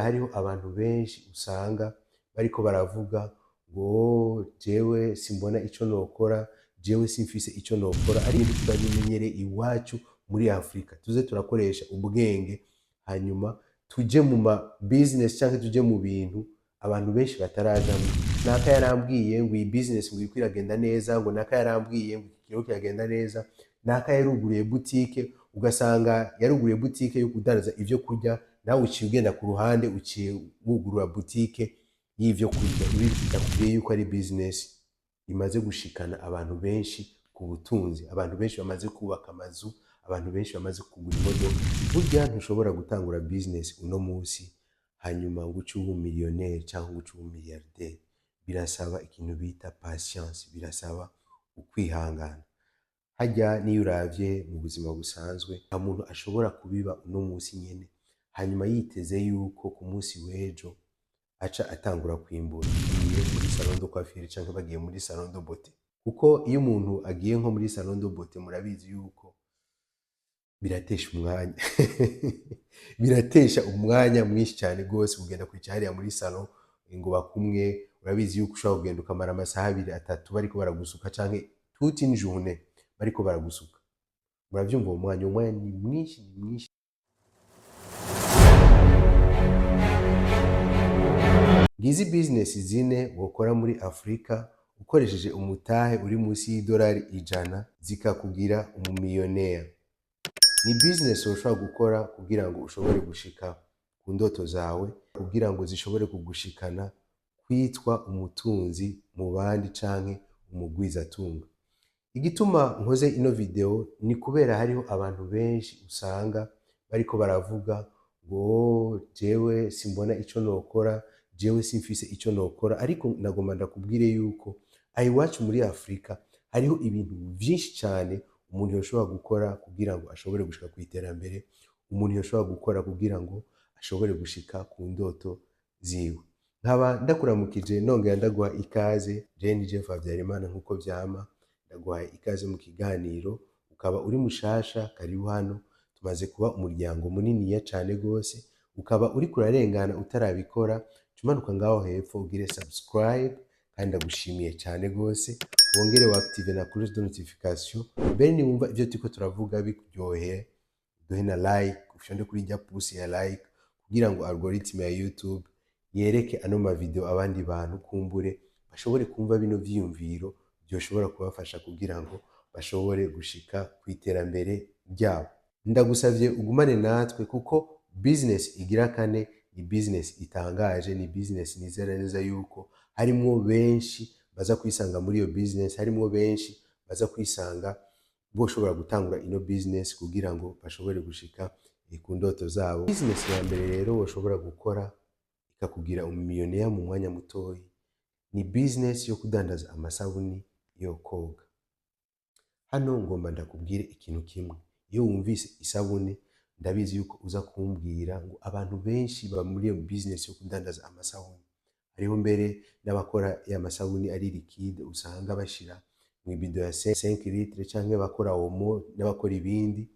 Hariho abantu benshi usanga bariko baravuga ngo jewe simbona ico nokora, jewe simfise ico nokora. Ari ibintu turabimenyereye iwacu muri Afrika. Tuze turakoresha ubwenge, hanyuma tuje mu ma business canke tuje mu bintu abantu benshi batarajamwo. Naka yarambwiye ngo iyi business ngo iriko iragenda neza, ngo naka yarambwiye ngo iki kiriko kiragenda neza, naka yaruguruye boutique. Ugasanga yaruguruye boutique yo kudandaza ivyo kurya, nawe uciye ugenda ku ruhande, uciye wugurura boutique y'ivyo kurya. Ibi ndakubwiye yuko ari business imaze gushikana abantu benshi ku butunzi, abantu benshi bamaze kubaka amazu, abantu benshi bamaze kugura imodoka. Burya ntushobora gutangura business uno munsi hanyuma ngo uce uba umiliyoneri cyangwa ngo uce uba umiliyarderi. Birasaba ikintu bita patience, birasaba ukwihangana. Harya niyo uravye mu buzima busanzwe, nta muntu ashobora kubiba uno munsi nyene hanyuma yiteze yuko ku munsi w'ejo aca atangura kwimbura. Bagiye muri salon de coiffure canke bagiye muri salon de beauté, kuko iyo umuntu agiye nko muri salon de beauté, murabizi yuko biratesha umwanya, biratesha umwanya mwinshi cyane rwose kugenda kwicara hariya muri salon ngo bakumwe. Urabizi yuko ushobora kugenda ukamara amasaha 2, 3 bariko baragusuka, canke toute une journée bariko baragusuka. Muravyumva, uwo mwanya ni mwinshi, ni mwinshi. Ngizi business zine wokora muri Afrika ukoresheje umutahe uri munsi y'idolari 100 zikakugira umumiliyoneri. Ni business ushobora gukora kugira ngo ushobore gushika ku ndoto zawe, kugira ngo zishobore kugushikana kwitwa umutunzi mu bandi canke umugwizatunga. Igituma nkoze ino video ni kubera hariho abantu benshi usanga bariko baravuga ngo jewe simbona ico nokora, jewe simfise ico nokora. Ariko nagomba ndakubwire yuko aha iwacu muri Afrika hariho ibintu vyinshi cane umuntu yoshobora gukora kugira ngo ashobore gushika ku iterambere, umuntu yoshobora gukora kugira ngo ashobore gushika ku ndoto ziwe. Nkaba ndakuramukije, nongera ndaguha ikaze. Jewe ni Jeff Habyarimana, nkuko vyama ndaguhaye ikaze mu kiganiro. Ukaba uri mushasha, karibu hano, tumaze kuba umuryango muniniya cane gose. Ukaba uriko urarengana utarabikora, ca umanuka ngaho hepfo ugire subscribe, kandi ndagushimiye cane gose. Wongere wa active na cloche de notification. Mbere niwumva ivyo turiko turavuga bikuryoheye, duhe na like, ufyonde kuri rya pouce ya like kugira ngo algorithme ya YouTube yereke ano ma video abandi bantu, kumbure bashobore kumva bino vyiyumviro vyoshobora kubafasha kugira ngo bashobore gushika ku iterambere ryabo. Ndagusavye ugumane natwe, kuko business igira kane ni business itangaje, ni business nizera neza yuko harimwo benshi baza kwisanga muri iyo business, harimwo benshi baza kwisanga boshobora gutangura ino business kugira ngo bashobore gushika ku ndoto zabo. Business ya mbere rero woshobora gukora ikakugira umumiliyoneri mu mwanya mutoyi ni business yo kudandaza amasabuni yo koga. Hano ngomba ndakubwire ikintu kimwe. Iyo wumvise isabune, ndabizi yuko uza kumbwira ngo abantu benshi baba muri iyo business yo kudandaza amasabuni. Hariho mbere n'abakora ya masabuni ari liquide, usanga bashira mu ibido ya 5 litres, canke bakora Omo n'abakora ibindi.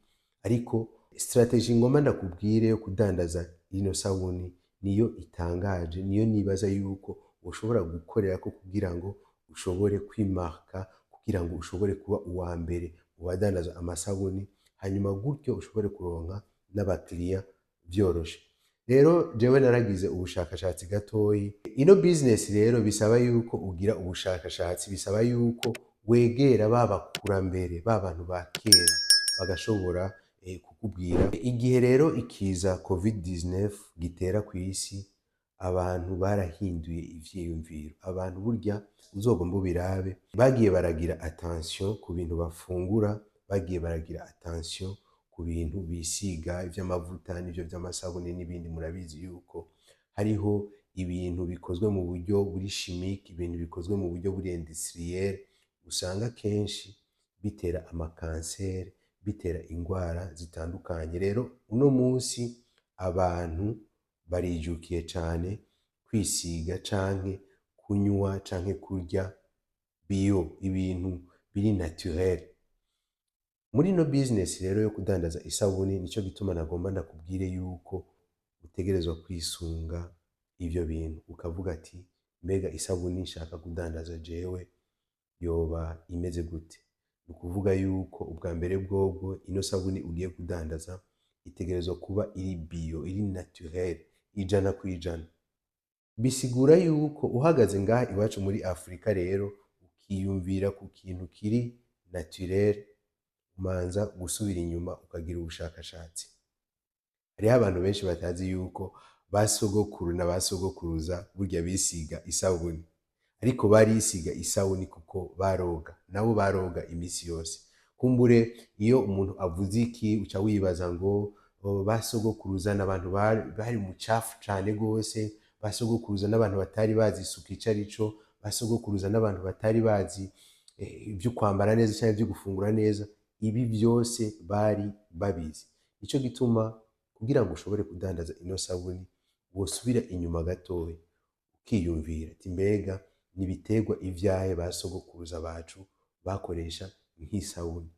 Ariko stratégie ngomba ndakubwire yo kudandaza ino sabuni niyo itangaje, niyo nibaza yuko ushobora gukorerako kugira ngo ushobore kwimarka, kugira ngo ushobore kuba uwa mbere mu badandaza amasabuni, hanyuma gutyo ushobore kuronka n'abakiriya vyoroshe. Rero jewe naragize ubushakashatsi gatoyi. Ino business rero bisaba yuko ugira ubushakashatsi, bisaba yuko wegera ba bakurambere, ba bantu ba kera, bagashobora kukubwira. Igihe rero ikiza COVID-19 gitera ku isi, abantu barahinduye ivyiyumviro. Abantu burya uzogomba ubirabe, bagiye baragira attention ku bintu bafungura, bagiye baragira attention ku bintu bisiga, ivy'amavuta n'ivyo vy'amasabune n'ibindi. Murabizi yuko hariho ibintu bikozwe mu buryo buri chimique, ibintu bikozwe mu buryo buri industriel, usanga kenshi bitera amakanseri, bitera ingwara zitandukanye. Rero uno munsi abantu barijukiye cane kwisiga canke kunywa canke kurya bio, ibintu biri naturel. Muri ino business rero yo kudandaza isabuni, nico gituma nagomba ndakubwire yuko Utegerezwa kwisunga ivyo bintu, ukavuga ati: "Mbega isabuni nshaka kudandaza jewe yoba imeze gute?" Ni ukuvuga yuko ubwa mbere bwobwo ino sabuni ugiye kudandaza itegerezwa kuba iri bio, iri naturel 100%. Bisigura yuko uhagaze ngaha iwacu muri Afurika rero, ukiyumvira ku kintu kiri naturel, umanza gusubira inyuma ukagira ubushakashatsi. Hariho abantu benshi batazi yuko ba sogokuru na ba sogokuruza burya bisiga isabuni, ariko barisiga isabuni kuko baroga, nabo baroga imisi yose. Kumbure iyo umuntu avuze iki, uca wibaza ngo: "Oh, ba sogokuruza n'abantu bari mu cafu cane gose, ba sogokuruza n'abantu batari bazi isuku ico arico, ba sogokuruza n'abantu batari bazi ivyo kwambara neza canke ivyo gufungura neza." Ibi vyose bari babizi. Nico gituma kugira ngo ushobore kudandaza ino sabuni, wosubira inyuma gatoya ukiyumvira ati: "Mbega ni ibiterwa ivyahe ba sogokuruza bacu bakoresha nk'isabuni?"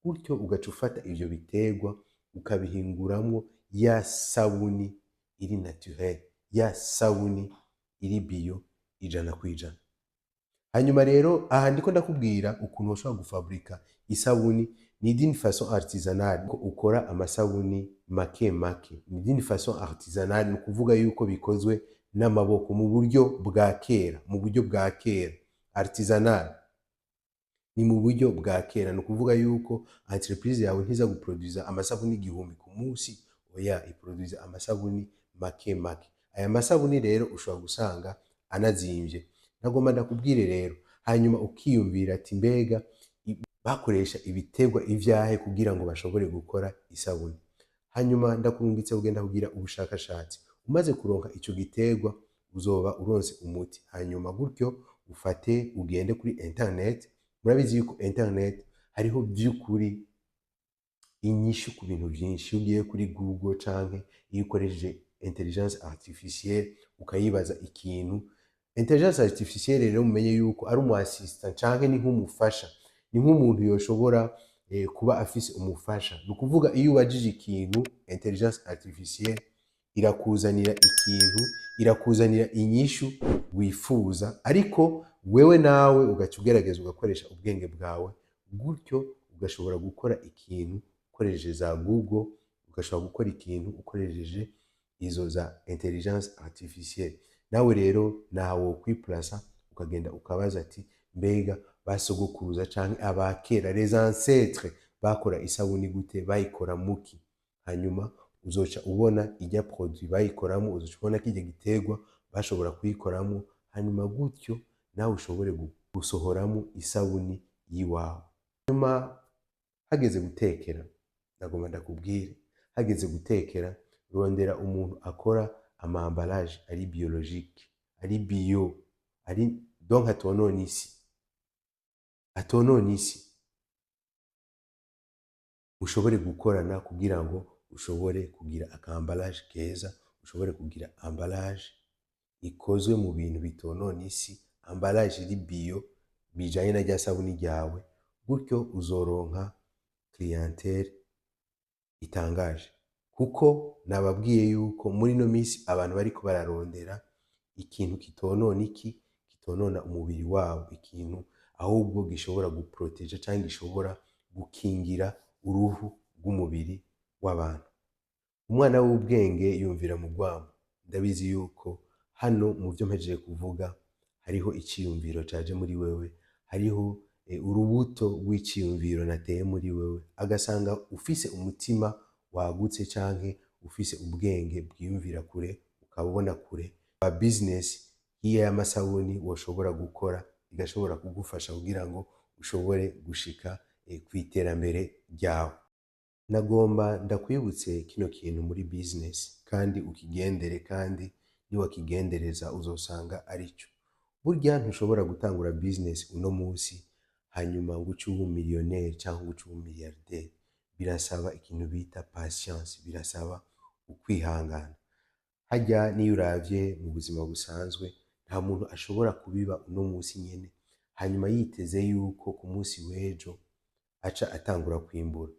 Gutyo ugaca ufata ivyo biterwa ukabihinguramwo ya sabuni iri naturel, ya sabuni iri bio 100%. Hanyuma rero aha ndiko ndakubwira ukuntu ushobora gufabrika isabuni ni d'une façon artisanale, ko ukora amasabuni make make, ni d'une façon artisanale, ni ukuvuga yuko bikozwe n'amaboko mu buryo bwa kera, mu buryo bwa kera. Artisanal ni mu buryo bwa kera, ni ukuvuga yuko entreprise yawe ntiza guproduza amasabuni 1000 ku munsi, oya, iproduza amasabuni make make. Aya masabuni rero ushobora gusanga anazimvye. Nagomba ndakubwire rero, hanyuma ukiyumvira ati: "Mbega bakoresha ibiterwa ivyahe kugira ngo bashobore gukora isabuni?" Hanyuma ndakurungitse kugenda kugira ubushakashatsi. Umaze kuronka ico giterwa, uzoba uronse umuti. Hanyuma gutyo ufate ugende kuri internet. Murabizi yuko internet hariho vy'ukuri inyishu ku bintu vyinshi. Iyo ugiye kuri Google canke iyo ukoresheje intelligence artificielle ukayibaza ikintu, intelligence artificielle rero mumenye yuko ari umu assistant canke ni nk'umufasha, ni nk'umuntu yoshobora kuba afise umufasha. Ni ukuvuga iyo ubajije ikintu intelligence artificielle, irakuzanira ikintu, irakuzanira inyishu wifuza, ariko wewe nawe ugaca ugerageza ugakoresha ubwenge bwawe, gutyo ugashobora gukora ikintu ukoresheje za Google, ugashobora gukora ikintu ukoresheje izo za intelligence artificielle. Nawe rero nawe wokwiplasa ukagenda ukabaza ati: "Mbega basogokuruza canke abakera, les ancêtres, bakora isabuni gute? Bayikora muki?" Hanyuma uzoca ubona ijya produit bayikoramo, uzoca ubona kirya giterwa bashobora kuyikoramo, hanyuma gutyo nawe ushobore gusohoramo isabuni yiwawe. Hanyuma hageze gutekera, ndagomba ndakubwire, hageze gutekera, rondera umuntu akora ama emballage ari biologique, ari bio, ari donc atonona isi, atonona isi. Ushobore gukorana kugira ngo ushobore kugira aka emballage keza, ushobore kugira emballage ikozwe mu bintu bitonona isi, emballage iri bio bijanye na rya sabuni ryawe. Gutyo uzoronka clientèle itangaje, kuko nababwiye yuko muri ino minsi abantu bariko bararondera ikintu kitonona iki, kitonona umubiri wabo, ikintu ahubwo gishobora guproteja canke gishobora gukingira uruhu rw'umubiri w'abantu. Umwana w'ubwenge yumvira mu rwamo. Ndabizi yuko hano mu vyo mpejeje kuvuga hariho iciyumviro caje muri wewe, hariho urubuto rw'iciyumviro nateye muri wewe, agasanga ufise umutima wagutse canke ufise ubwenge bwiyumvira kure, ukaba ubona kure ba business nk'iya y'amasabuni woshobora gukora, igashobora kugufasha kugira ngo ushobore gushika kw'iterambere ryawe. Nagomba ndakwibutse kino kintu muri business kandi ukigendere, kandi niwakigendereza uzosanga arico. Burya ntushobora gutangura business uno munsi hanyuma ngo uce uba umiliyoneri cyangwa ngo uce uba umiliyarderi. Birasaba ikintu bita patience, birasaba ukwihangana. Harya niyo uravye mu buzima busanzwe, nta muntu ashobora kubiba uno munsi nyene hanyuma yiteze yuko ku munsi w'ejo aca atangura kwimbura.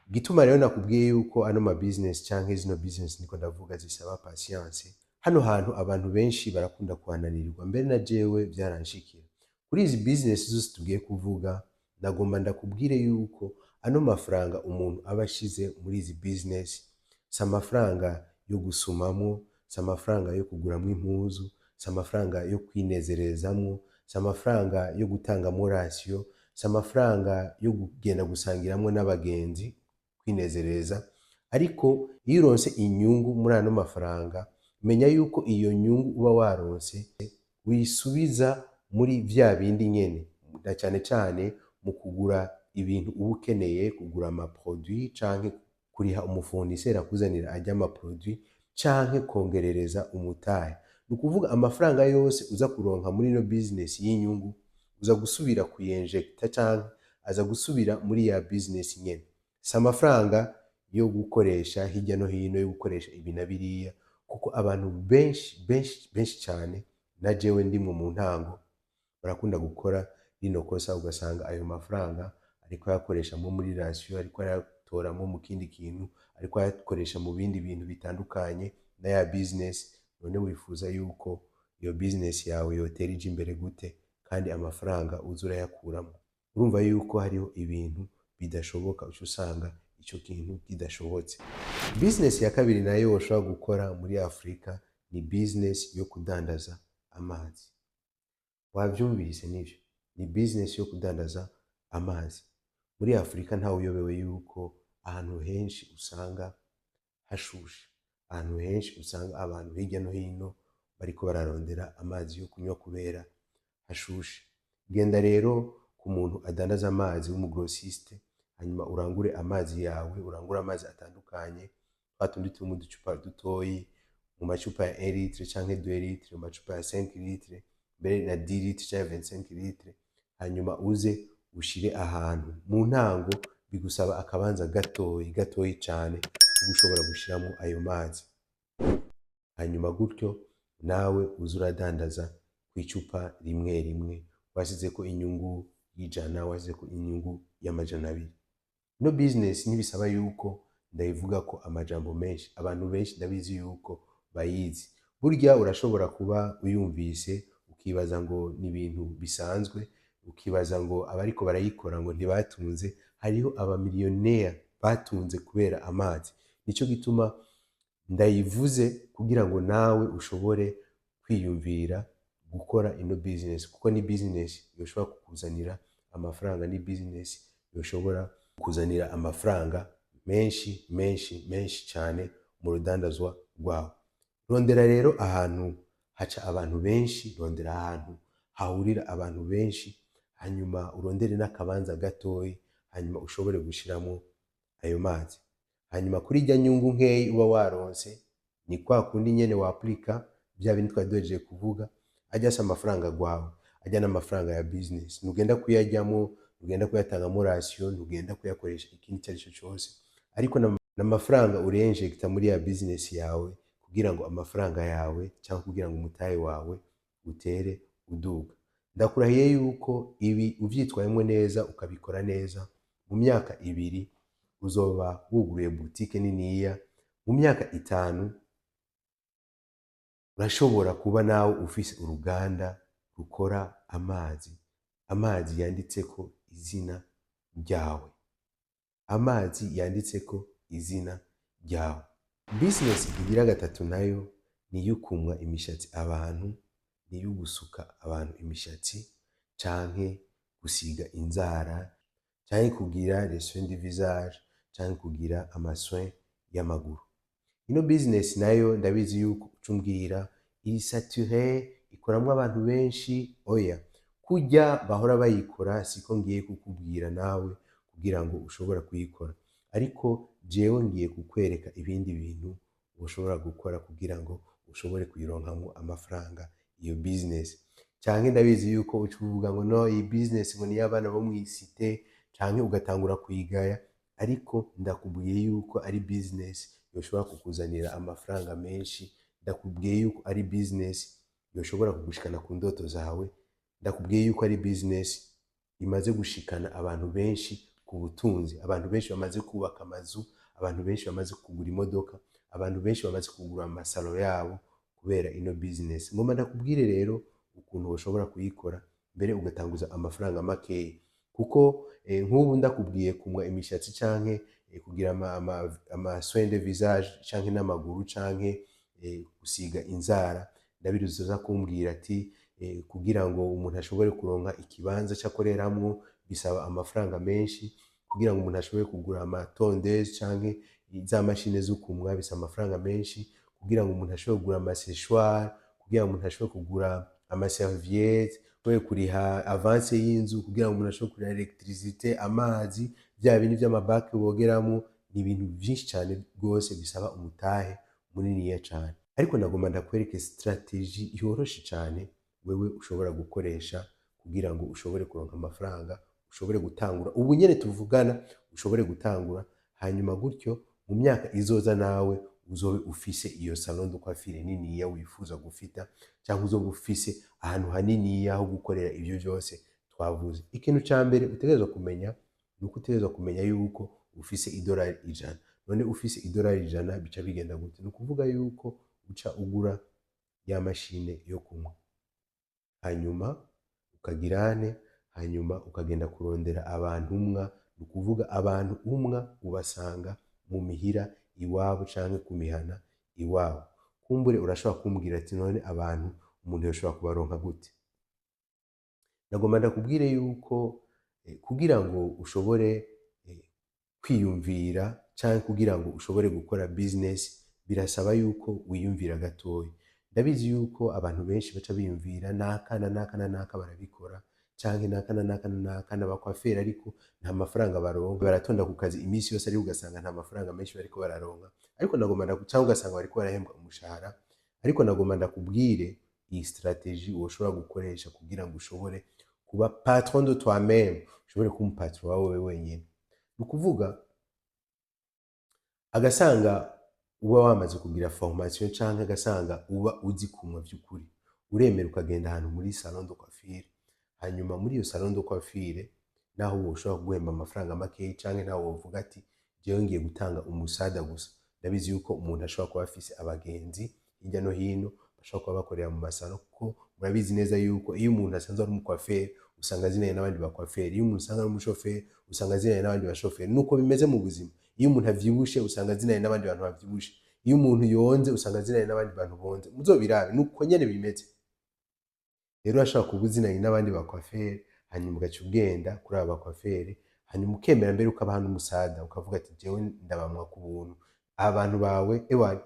Igituma rero nakubwiye yuko ano ma business canke zino business niko ndavuga zisaba patience, hano hantu abantu benshi barakunda kuhananirirwa, mbere na jewe vyaranshikiye. Kuri izi business zose tugiye kuvuga, ndagomba ndakubwire yuko ano mafaranga umuntu aba ashize muri izi business si amafaranga yo gusumamwo, si amafaranga yo kuguramwo impuzu, si amafaranga yo kwinezerezamwo, si amafaranga yo gutangamwo ration, si amafaranga yo kugenda gusangiramwo n'abagenzi kwinezereza. Ariko iyo uronse inyungu muri ano mafaranga, menya yuko iyo nyungu uba waronse uyisubiza muri vya bindi nyene, na cane cane mu kugura ibintu uba ukeneye, kugura ama produit canke kuriha umu fournisseur akuzanira arya ma produit canke kongerereza umutahe. Ni ukuvuga amafaranga yose uza kuronka muri ino business y'inyungu, uza gusubira kuyinjecta canke aza gusubira muri ya business nyene. Si amafaranga yo gukoresha hirya no hino, yo gukoresha ibi na biriya, kuko abantu benshi benshi benshi cane, na jewe ndimwo mu ntango, barakunda gukora rino kosa, ugasanga ayo mafaranga ariko ayakoreshamwo muri ration, ariko ayatoramwo mu kindi kintu, ariko ayakoresha mu bindi bintu bitandukanye na ya business. None wifuza yuko iyo business yawe yotera ija imbere gute kandi amafaranga uza urayakuramwo? Urumva yuko hariho ibintu bidashoboka, uca usanga ico kintu kidashobotse. Business ya kabiri nayo woshobora gukora muri Afurika ni business yo kudandaza amazi. Wavyumvise, nivyo, ni business yo kudandaza amazi. Muri Afurika ntawe uyobewe yuko ahantu henshi usanga hashushe, ahantu henshi usanga abantu hirya no hino bariko bararondera amazi yo kunywa kubera hashushe. Genda rero ku muntu adandaza amazi w'umu grossiste, hanyuma urangure amazi yawe, urangure amazi atandukanye, twa tundi turi mu ducupa dutoyi, mu macupa ya 1 litre canke 2 litre, mu macupa ya 5 litre, mbere na 10 litre canke 25 litre, hanyuma uze ushire ahantu. Mu ntango bigusaba akabanza gatoyi gatoyi cane kuko ushobora gushiramwo ayo mazi, hanyuma gutyo nawe uze uradandaza kw'icupa rimwe rimwe, wasizeko inyungu y'100, wasizeko inyungu y'200. Ino business ntibisaba yuko ndayivugako amajambo menshi, abantu benshi ndabizi yuko bayizi. Burya urashobora kuba uyumvise ukibaza ngo ni ibintu bisanzwe, ukibaza ngo abariko barayikora ngo ntibatunze. Hariho abamiliyoneri batunze kubera amazi. Nico gituma ndayivuze, kugira ngo nawe ushobore kwiyumvira gukora ino business, kuko ni business yoshobora kukuzanira amafaranga, ni business yoshobora kukuzanira amafaranga menshi menshi menshi cyane mu rudandazwa rwawe. Rondera rero ahantu haca abantu benshi, rondera ahantu hahurira abantu benshi, hanyuma urondere n'akabanza gatoyi, hanyuma ushobore gushiramo ayo mazi. Hanyuma kuri irya nyungu nkeyi uba waronse, ni kwa kundi nyene wapurika bya bindi twari duhejeje kuvuga. Ajya si amafaranga gwawe, ajya n'amafaranga ya business. Ntugenda kuyaryamo, ntugenda kuyatangamo ration, ntugenda kuyakoresha ikindi icyo ari cyo cyose, ariko n'amafaranga urenjegita muri ya business yawe kugira ngo amafaranga yawe cyangwa kugira ngo umutahe wawe utere uduga. Ndakurahiye yuko ibi uvyitwayemo neza, ukabikora neza, mu myaka 2 uzoba wuguruye boutique niniya. Mu myaka 5 urashobora kuba nawe ufise uruganda rukora amazi, amazi yanditseko izina ryawe, amazi yanditseko izina ryawe. Business igira gatatu nayo ni iy'ukumwa imishatsi abantu, ni iy'ugusuka abantu imishatsi canke gusiga inzara canke kugira les soins du visage canke kugira ama soins y'amaguru. Ino business nayo ndabizi yuko uca umbwira iri saturé, ikoramwo abantu benshi. Oya, kurya bahora bayikora siko ngiye kukubwira nawe kugira ngo ushobora kuyikora, ariko jewe ngiye kukwereka ibindi bintu ushobora gukora kugira ngo ushobore kuyironkamwo amafaranga iyo business. Canke ndabizi yuko uca uvuga ngo no, iyi business ngo ni iy'abana bo mw'i cité, canke ugatangura kuyigaya, ariko ndakubwiye yuko ari business yoshobora kukuzanira amafaranga menshi. Ndakubwiye yuko ari business yoshobora kugushikana ku ndoto zawe. Ndakubwiye yuko ari business imaze gushikana abantu benshi ku ndoto zabo. ku butunzi, abantu benshi bamaze kubaka amazu, abantu benshi bamaze kugura imodoka, abantu benshi bamaze kugura amasalo yabo kubera ino business. Ngomba ndakubwire rero ukuntu ushobora kuyikora, mbere ugatanguza amafaranga makeya, kuko nk'ubu ndakubwiye kumwa imishatsi canke kugira ama soin de visage canke n'amaguru canke gusiga inzara, ndabizi uza kumbwira ati kugira ngo umuntu ashobore kuronka ikibanza c'akoreramwo bisaba amafaranga menshi, kugira ngo umuntu ashobore kugura ama tondeuse canke za mashine zo kumwa bisaba amafaranga menshi, kugira ngo umuntu ashobore kugura ama séchoir, kugira ngo umuntu ashobore kugura ama serviette, ashobore kuriha avance y'inzu, kugira ngo umuntu ashobore kuriha électricité, amazi, vya bindi vy'amabake bogeramwo. Ni ibintu vyinshi cane rwose bisaba umutahe muniniya cane. Ariko nagomba ndakwereke stratégie yoroshe cane wewe ushobora gukoresha kugira ngo ushobore kuronka amafaranga, ushobore gutangura ubu nyene tuvugana, ushobore gutangura, hanyuma gutyo mu myaka izoza nawe uzobe ufise iyo salon de coiffure niniya wifuza gufita, cyangwa uzobe ufise ahantu haniniya ho gukorera ivyo vyose twavuze. Ikintu ca mbere utegerezwa kumenya ni uko utegerezwa kumenya yuko ufise $100. None ufise $100 bica bigenda gute? Ni ukuvuga yuko uca ugura ya mashine yo kumwa, hanyuma ukagirane, hanyuma ukagenda kurondera abantu umwa. Ni ukuvuga abantu umwa ubasanga mu mihira iwabo canke ku mihana iwabo. Kumbure urashobora kumbwira ati: "None abantu umuntu yoshobora kubaronka gute?" Nagomba ndakubwire yuko kugira ngo ushobore kwiyumvira canke kugira ngo ushobore gukora business, birasaba yuko wiyumvira gatoya. Ndabizi yuko abantu benshi baca biyumvira naka na naka na naka barabikora, canke naka na naka na naka n'abakwaferi, ariko nta mafaranga baronka, baratonda ku kazi iminsi yose, ariko ugasanga nta mafaranga menshi bariko bararonka. Ariko nagomba canke ugasanga bariko barahembwa umushahara. Ariko nagomba ndakubwire iyi stratégie woshobora gukoresha kugira ngo ushobore kuba patron de toi-même, ushobore kuba umupatron wawe wewe wenyene. Ni ukuvuga agasanga uba wamaze kugira formation canke agasanga uba uzi kumwa vy'ukuri, uremera ukagenda ahantu muri salon de coiffure. Hanyuma muri iyo salon de coiffure, naho woshobora kuguhemba amafaranga makeyi, canke naho wovuga ati: "Jewe ngiye gutanga umusada gusa." Ndabizi yuko umuntu ashobora kuba afise abagenzi hirya no hino bashobora kuba bakorera mu masalo, kuko murabizi neza yuko iyo umuntu asanzwe ari umukwaferi usanga azinanye n'abandi bakwaferi, iyo umuntu usanga ari umushoferi usanga azinanye n'abandi bashoferi. Nuko bimeze mu buzima. Iyo umuntu avyibushe usanga azinanye n'abandi bantu bavyibushe, iyo umuntu yonze usanga azinanye n'abandi bantu bonze. Muzobirabe, nuko nyene bimeze. Rero urashobora kuba uzinanye n'abandi bakwaferi, hanyuma ugaca ugenda kuri aba bakwaferi, hanyuma ukemera mbere ukabaha n'umusada, ukavuga ati: "Jewe ndabamwa ku buntu aba bantu bawe, ewa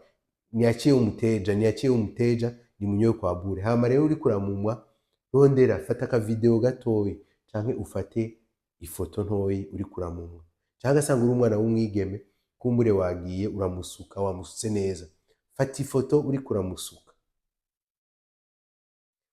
niachie umuteja, niachie umuteja, nimunyoye kwa bure." Hama rero uriko uramumwa, rondera, fata aka vidéo gatoyi canke ufate ifoto ntoyi uriko uramumwa, canke agasanga uri umwana w'umwigeme, kumbure wagiye uramusuka, wamusutse neza, fata ifoto uriko uramusuka.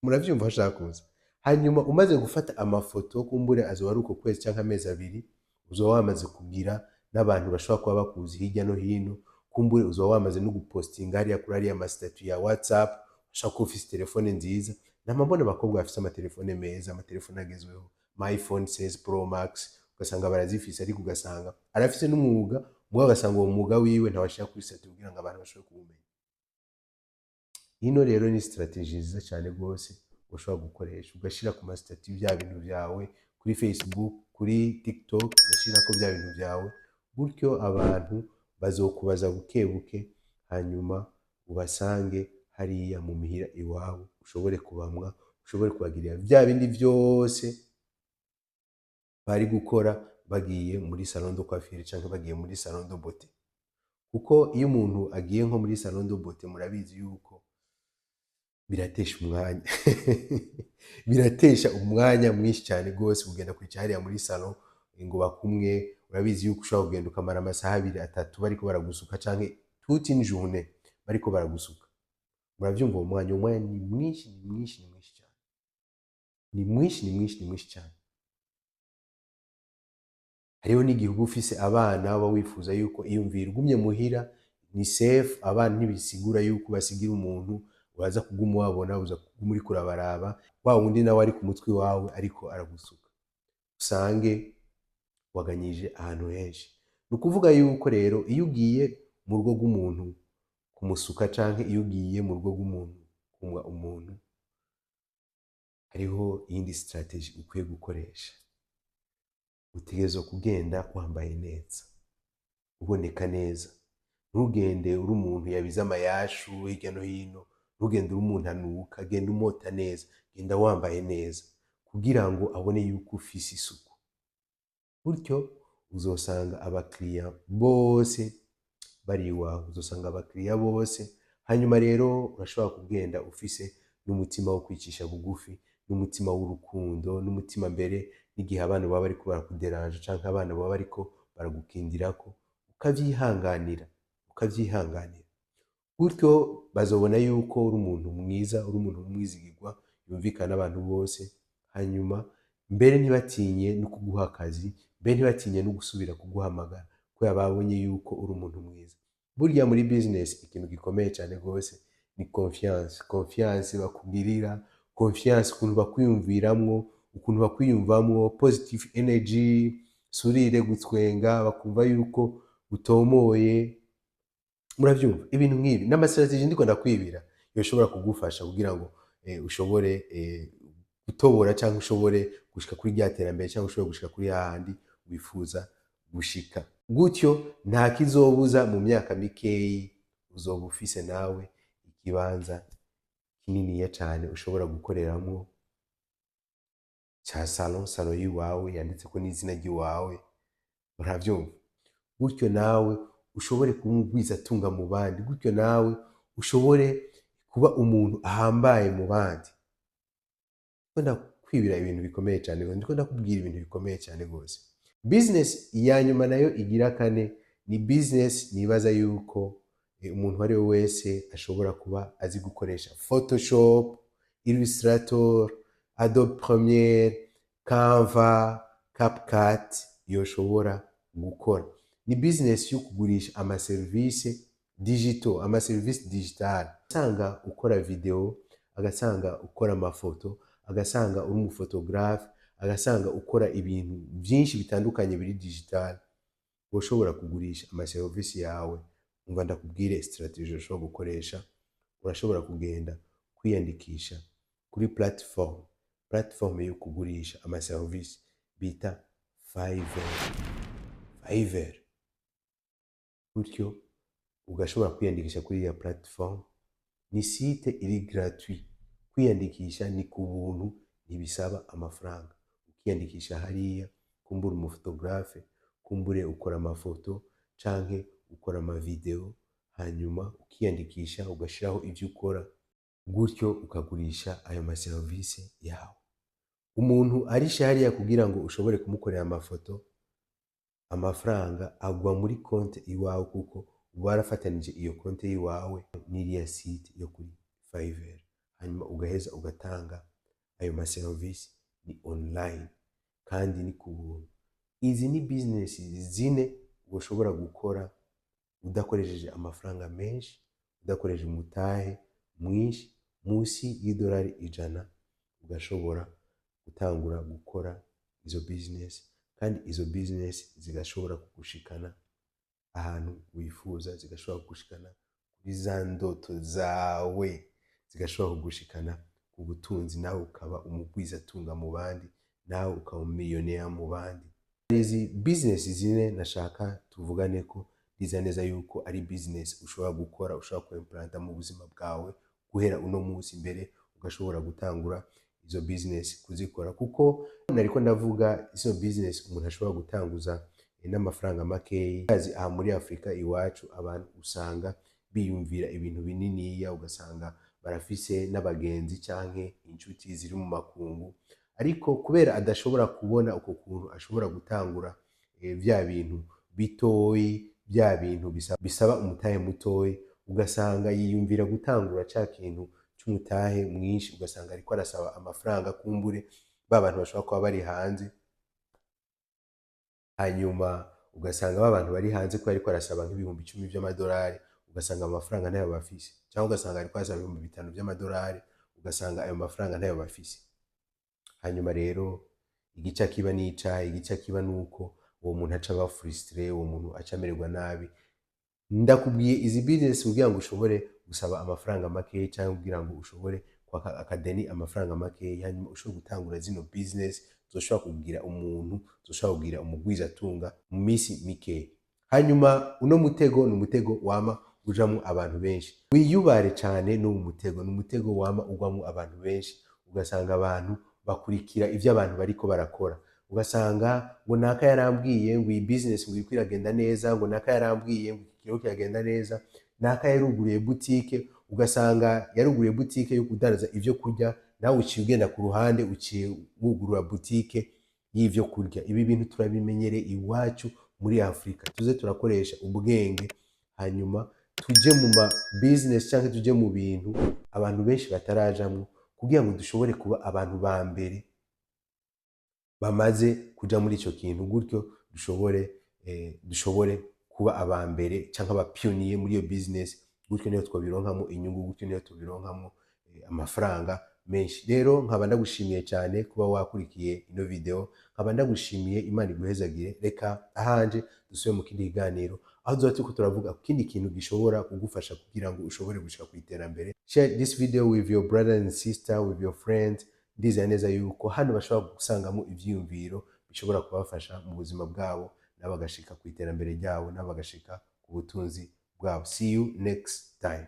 Muravyumva aho ashaka kuza. Hanyuma umaze gufata amafoto, kumbure azoba ari uko kwezi canke amezi 2, uzoba wamaze kugira n'abantu bashobora kuba bakuzi hirya no hino. Kumbure uzoba wamaze no gupostinga hariya kuri ariya ma statut ya WhatsApp. Ushobora kuba ufise telefone nziza. Nama mbona abakobwa bafise amatelefone meza, amatelefone agezweho, ama iPhone 16 Pro Max, ugasanga barazifise, ariko ugasanga arafise n'umwuga mugabo ugasanga uwo mwuga wiwe ntawashira kuri statut kugira ngo abantu bashobore kuwumenya. Ino rero ni stratégie nziza cyane rwose ushobora gukoresha, ugashira ku ma statut bya bintu byawe kuri Facebook, kuri TikTok, ugashirako bya bintu byawe gutyo, abantu bazokubaza buke buke, hanyuma ubasange hariya mu mihira iwabo, ushobore kubamwa, ushobore kubagirira bya bindi byose bari gukora bagiye muri salon de coiffure canke bagiye muri salon de beauté. Kuko iyo umuntu agiye nko muri salon de beauté, murabizi yuko biratesha umwanya, biratesha umwanya mwinshi cyane rwose kugenda kwicara hariya muri salon ngo bakumwe. Urabizi yuko ushobora kugenda ukamara amasaha 2, 3 bariko baragusuka, canke toute une journée bariko baragusuka. Muravyumva, uwo mwanya ni mwinshi, ni mwinshi, ni mwinshi cyane, ni mwinshi, ni mwinshi, ni mwinshi cyane. Hariho n'igihe uba ufise abana, uba wifuza yuko iyumvira ugumye muhira ni safe. Abana ntibisigura yuko basigira umuntu, uraza kuguma ubabona, uza kuguma uriko urabaraba, wa wundi nawe ari ku mutwe wawe ariko aragusuka, usange Waganyije ahantu henshi. Ni ukuvuga yuko rero iyo ugiye mu rugo rw'umuntu kumusuka, canke iyo ugiye mu rugo rw'umuntu kumwa umuntu, hariho iyindi stratégie ukwiye gukoresha. Utegerezwa kugenda wambaye neza, uboneka neza. Ntugende uri umuntu yabize amayashu hirya no hino, ntugende uri umuntu anuka. Genda umota neza, genda wambaye neza kugira ngo abone yuko ufise isuku. Gutyo uzosanga abakiriya bose bari iwawe, uzosanga abakiriya bose. Hanyuma rero urashobora kugenda ufise n'umutima wo kwicisha bugufi, n'umutima w'urukundo, n'umutima mbere n'igihe abana baba bariko barakuderanja canke abana baba bariko baragukindirako, ukavyihanganira, ukavyihanganira. Gutyo bazobona yuko uri umuntu mwiza, uri umuntu w'umwizigirwa, yumvikana n'abantu bose. Hanyuma mbere ntibatinye no kuguha akazi, mbere ntibatinye no gusubira kuguhamagara, kubera babonye yuko uri umuntu mwiza. Burya muri business ikintu gikomeye cyane rwose ni confiance, confiance bakugirira, confiance ukuntu bakwiyumviramwo, ukuntu bakwiyumvamwo, positive energy, sourire, gutwenga, bakumva yuko utomoye. Muravyumva, ibintu nk'ibi n'ama stratégies ndiko ndakwibira yoshobora kugufasha kugira ngo ushobore gutobora cyangwa ushobore gushika kuri rya terambere, cyangwa ushobore gushika kuri hahandi wifuza gushika. Gutyo nta kizobuza, mu myaka mikeyi uzoba ufise nawe ikibanza kininiya cane ushobora gukoreramwo ca salon, salon yiwawe yanditseko n'izina ry'iwawe. Uravyumva? Gutyo nawe ushobore kuba umugwizatunga mu bandi, gutyo nawe ushobore kuba umuntu ahambaye mu bandi. Ndiko ndakwibira ibintu bikomeye cyane rwose, ndiko ndakubwira ibintu bikomeye cyane rwose. Business ya nyuma nayo igira kane ni business nibaza yuko umuntu uwo ari we wese ashobora kuba azi gukoresha Photoshop, Illustrator, Adobe Premiere, Canva, CapCut yoshobora gukora. Ni business yo kugurisha amaserivisi digital, amaserivisi digital. Usanga ukora video, agasanga ukora amafoto, agasanga uri umuphotographe, agasanga ukora ibintu byinshi bitandukanye biri digital. Ushobora kugurisha amaserivisi yawe. Umva ndakubwire stratégie ushobora gukoresha. Urashobora kugenda kwiyandikisha kuri platform yo kugurisha amaserivisi bita Fiverr. Fiverr, gutyo ugashobora kwiyandikisha kuri iyo platform. Ni site iri gratuit, kwiyandikisha ni ku buntu, ntibisaba amafaranga. Ukiyandikisha hariya, kumbura umuphotographe, kumbure ukora amafoto canke ukora amavideo, hanyuma ukiyandikisha, ugashiraho ivyo ukora, gutyo ukagurisha ayo maserivisi yawe. Umuntu arishe hariya kugira ngo ushobore kumukorera amafoto, amafaranga agwa muri konte iwawe, kuko uba warafatanije iyo konte y'iwawe n'iriya site yo kuri Fiverr. Hanyuma ugaheza ugatanga ayo maserivisi, ni online kandi ni ku buntu. Izi ni business zine ushobora gukora udakoresheje amafaranga menshi, udakoresheje umutahe mwinshi, munsi y'idolari 100 ugashobora gutangura gukora izo business, kandi izo business zigashobora kugushikana ahantu wifuza, zigashobora kugushikana kuri za ndoto zawe, zigashobora kugushikana ku butunzi, nawe ukaba umugwizatunga mu bandi, nawe ukaba umumiliyoneri mu bandi. Izi business zine nashaka tuvugane ko ndiza neza yuko ari business ushobora gukora, ushobora kwimplanta mu buzima bwawe guhera uno munsi, mbere ugashobora gutangura izo business kuzikora, kuko nariko ndavuga izo business umuntu ashobora gutanguza n'amafaranga makeyi. Aha muri Afurika iwacu abantu usanga biyumvira ibintu bininiya, ugasanga barafise n'abagenzi canke inshuti ziri mu makungu, ariko kubera adashobora kubona uko kuntu ashobora gutangura vya bintu bitoyi, vya bintu bisaba umutahe mutoyi, ugasanga yiyumvira gutangura ca kintu c'umutahe mwinshi, ugasanga ariko arasaba amafaranga kumbure ba bantu bashobora kuba bari hanze. Hanyuma ugasanga ba bantu bari hanze ko ariko arasaba nk'ibihumbi 10 vy'amadolari, ugasanga amafaranga ntayo bafise, cyangwa ugasanga ariko arasaba 5000 vy'amadolari, ugasanga ayo mafaranga ntayo bafise. Hanyuma rero igica kiba n'icayi, igica kiba nuko Uwo muntu aca aba frustré, uwo muntu aca amererwa nabi. Ndakubwiye izi business kugira ngo ushobore gusaba amafaranga makeya cyangwa kugira ngo ushobore kwaka akadeni amafaranga makeya, hanyuma ushobore gutangura zino business zoshobora kugira umuntu, zoshobora kugira umugwizatunga mu minsi mikeya. Hanyuma uno mutego ni umutego wama ujamwo abantu benshi. Wiyubare cyane n'uwo mutego. Ni umutego wama ugwamo abantu benshi. Ugasanga abantu bakurikira ivyo abantu bariko barakora, ugasanga ngo naka yarambwiye ngo iyi business ngo iriko iragenda neza, ngo naka yarambwiye ngo iki kiriko kiragenda neza, naka yaruguriye butike. Ugasanga yaruguriye butike yo kudandaza ivyo kurya, nawe uciye ugenda ku ruhande, uciye wugurura butike y'ivyo kurya. Ibi bintu turabimenyereye iwacu muri Afurika. Tuze turakoresha ubwenge, hanyuma tuje mu ma business cyangwa tuje mu bintu abantu benshi batarajamwo, kugira ngo dushobore kuba abantu ba mbere bamaze kuja muri ico kintu. Gutyo dushobore kuba aba mbere cyangwa aba pionnier muri iyo business. Gutyo niyo twabironkamo inyungu, gutyo niyo tubironkamo amafaranga menshi. Rero nkaba ndagushimiye cyane kuba wakurikiye ino video, nkaba ndagushimiye. Imana iguhezagire. Reka ahanje dusubire mu kindi kiganiro, aho tuzoba turiko turavuga ku kindi kintu gishobora kugufasha kugira ngo ushobore gushika ku iterambere. Share this video with your brother and sister, with your friends. Ndizera neza yuko hano bashobora gusangamo ivyiyumviro bishobora kubafasha mu buzima bwabo, nabo bagashika ku iterambere ryabo, nabo bagashika ku butunzi bwabo. See you next time.